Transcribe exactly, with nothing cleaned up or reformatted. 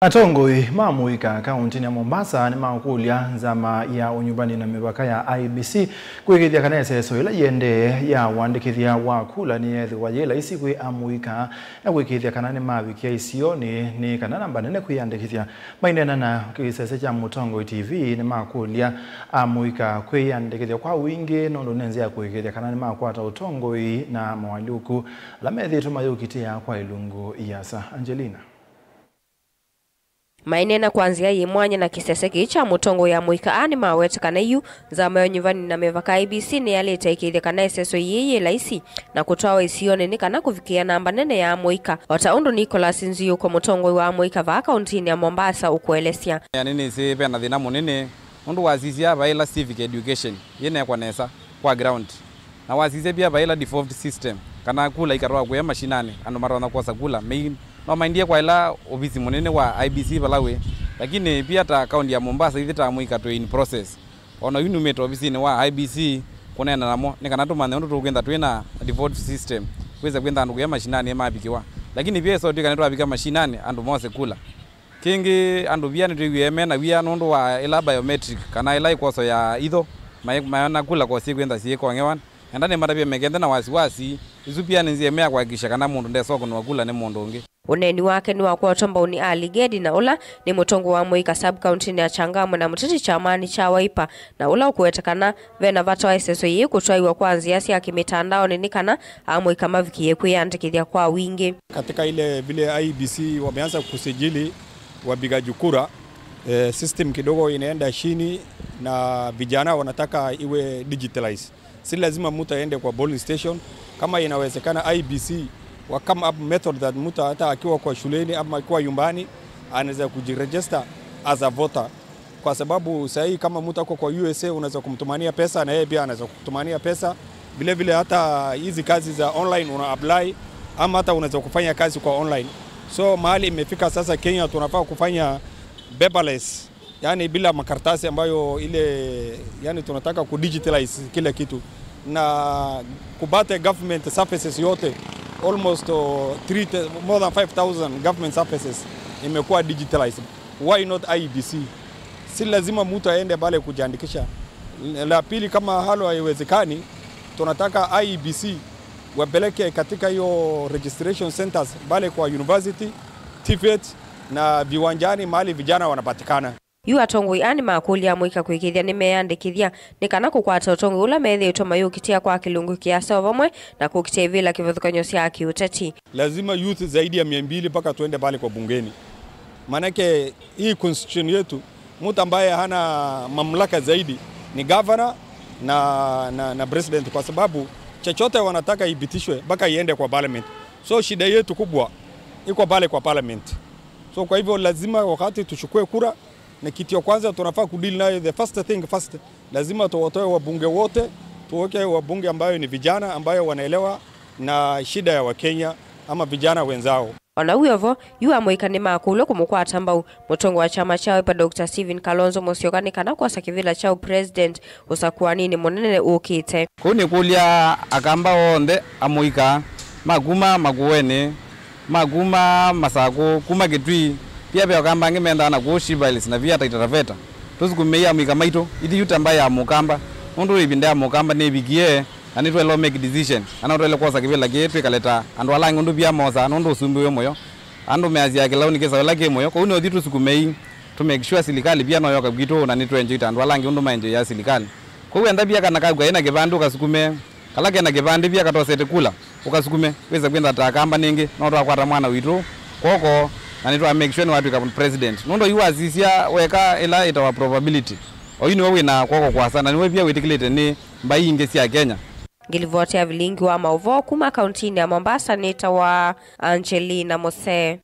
Atongoi ma mũika kaũntĩnĩ ya Mombasa nĩmakũlya nzama ya ũnyuvani na mĩvaka ya I E B C kũĩkĩĩthya kana ĩseso ĩla yĩendee ya ũandĩkĩthya wa kula nĩyeethĩwa yĩ laisi kwĩ amũika na kũĩkĩĩthya kana nĩmavikĩa isionĩ nĩ kana namba nene kwĩyandĩkĩthya. Maineena na kĩsese kya Mũtongoi T V nĩmakũlya amũika kwĩyandĩkĩthya kwa wingĩ nũndũ nĩ nzĩa ya kũĩkĩĩthya kana nĩmakwata ũtongoi na moalyũku ala methĩĩtwe mayũkitĩa kwa ilungu iasa. Angelina. Maineena kwa nzĩa yĩ mwanya na kĩsese kĩĩ kya mũtongoi ya mũika, aa nĩmawete kana yu nzama ya ũnyuvani na mĩvaka I E B C nĩyalĩte ĩkĩĩthya kana ĩseso yĩĩ yĩ laisi na kũtwawa isionĩ nĩ kana kũvikĩa namba nene ya amũika, o ta ũndũ Nicholas Nziuko, mũtongoi wa amũika vaa kaũntĩnĩ ya Mombasa, ũkũelesya. Nĩnĩsĩ ve na thĩna mũnene nũndũ wasisya vaĩla civic education yĩnekwa nesa kwa ground. Na wasisya pia vaĩla devolved system, kana kula ikatwawa kũya mashinanĩ, andũ matonya kwosa kula. Mei-, no maendie kwa ĩla ovisi mũnene wa I E B C vala wĩ. Lakini pia ta kaunti ya Mombasa, ithyĩ ta amũika twĩ in process. O na yu numĩte ovisinĩ wa I E B C kũneena namo, nĩ kana tũmanye ũndũ tũkwĩtha twĩ na devolved system, kwĩsa kwĩtha andũ kũya mashinanĩ mavikĩwa. Lakini pia ĩsotw'ĩka nĩtwavika mashinanĩ, andũ mose kula. Kĩngĩ, andũ via nĩtwĩwie me na wia nũndũ wa ĩla biometric, kana ĩla ĩkwoso ya itho, mai-, mayona kula ko syĩkwĩtha syĩkong'ewa. Enda nĩmatavye mekenthe na wasiwasi, isu pia nĩ nzĩa ĩmwe ya kũhakikisha kana mũndũ ndesokũnwa kula nĩ mũndũ ũngĩ. Ũneeni wake nĩwakwatwa mbau nĩ Ali Gedi, na ũla nĩ mũtongoi wa mũika sub-kauntinĩ ya Changamwe na mũteti kyamani kya Wiper, na ũla ũkũweta kana ve na vata wa ĩseso yĩĩ kũtwaĩwa kwa nzĩa sya kĩmĩtandaonĩ nĩ kana amũika mavikĩe kwĩyandĩkĩthya kwa wingĩ. Katika ile vile I E B C wameanza kusajili wapigaji kura, eh, system kidogo inaenda chini na vijana wanataka iwe digitalize. Si lazima mtu aende kwa polling station. Kama inawezekana, I E B C wa come up method that mtu hata akiwa kwa shuleni ama akiwa nyumbani anaweza kujiregister as a voter, kwa sababu saa hii kama mtu ako kwa U S A unaweza kumtumania pesa na yeye pia anaweza kukutumania pesa. Vile vile hata hizi kazi za online una apply ama hata unaweza kufanya kazi kwa online. So mahali imefika sasa Kenya tunafaa kufanya paperless, yani bila makaratasi ambayo ile, yani tunataka ku digitalize kila kitu na kupata government services yote, almost, uh, three, more than five thousand government services imekuwa digitalized. Why not I E B C? Si lazima mtu aende pale kujiandikisha. La pili, kama halo haiwezekani, tunataka I E B C wapeleke katika hiyo registration centers pale kwa university, TVET na viwanjani mahali vijana wanapatikana. Yu atongoi aa nĩmakũlya amũika kũĩkĩĩthya nĩmeyandĩkĩthya nĩ kana kũkwata ũtongoi ũla methĩĩtwe mayũkitĩa kwa kĩlungu kĩasa o vamwe na kũkitĩa ivĩla kĩvathũkany'o sya kĩũteti. Lazima youth zaidi ya mia mbili mpaka tuende pale kwa bungeni. Maanake hii constitution yetu, mtu ambaye hana mamlaka zaidi ni governor na, na, na president, kwa sababu chochote wanataka ipitishwe mpaka iende kwa parliament. So shida yetu kubwa iko pale kwa parliament. So kwa hivyo lazima wakati tuchukue kura, na kitu ya kwanza tunafaa kudeal nayo, the first thing first, lazima tuwatoe wabunge wote, tuweke wabunge ambayo ni vijana, ambayo wanaelewa na shida ya Wakenya ama vijana wenzao. O na wĩ o vo, yu amũika nĩmakũlw'a kũmũkwata mbau mũtongoi wa kyama kya Wiper Doctor Stephen Kalonzo Musyoka nĩ kana kwosa kĩvĩla kya ũpresident ũsakũaninĩ mũnene ũkĩte. Kũu nĩkũlya Akamba onthe, amũika ma kuma Makueni, ma kuma Masakũ, kuma Kitui, pia ve Akamba angĩ mendaa na kũu Shivales na via Taita Taveta. Tũsukumei amũika maitũ, ithyĩ yu ta mbaĩ ya Mũkamba, nũndũ ĩvinda ya Mũkamba nĩvikie, na nĩtwaĩle make decision, na no twaĩle kwosa kĩvĩla kĩĩ twĩkale ta andũ ala angĩ ũndũ via mosaa, nũndũ ũsumbĩ wĩ mũyo. Andũ measya kĩlaũ nĩ kĩsaũ ĩla kĩ mũyo, kwoou nĩũthi tũsukumei, tũ make sure silikalĩ via no yoka kwitũ, na nĩtũenjoy ta andũ ala angĩ ũndũ maenjoyaa silikalĩ. Kwoou enda via kana kaku kaĩ na kĩvandĩ ũkasukume, kala kena kĩvandĩ via katosete kula, ũkasukume, wĩse kwĩtha ta Akamba nĩngĩ, no twakwata mwana witũ kwoko, na nĩtwa make sure nĩwatw'ĩka president. Nũndũ yu wasisya weka ĩla ĩtawa probability, oyu nĩwe wĩ na kwoko kwasa, na nĩwe via wĩtĩkĩlĩte nĩ mbaĩ ingĩ sya Kenya. Ngĩlivoti ya vilingi wa maũvoo kuma kauntinĩ ya Mombasa nĩtawa Angelina Mose.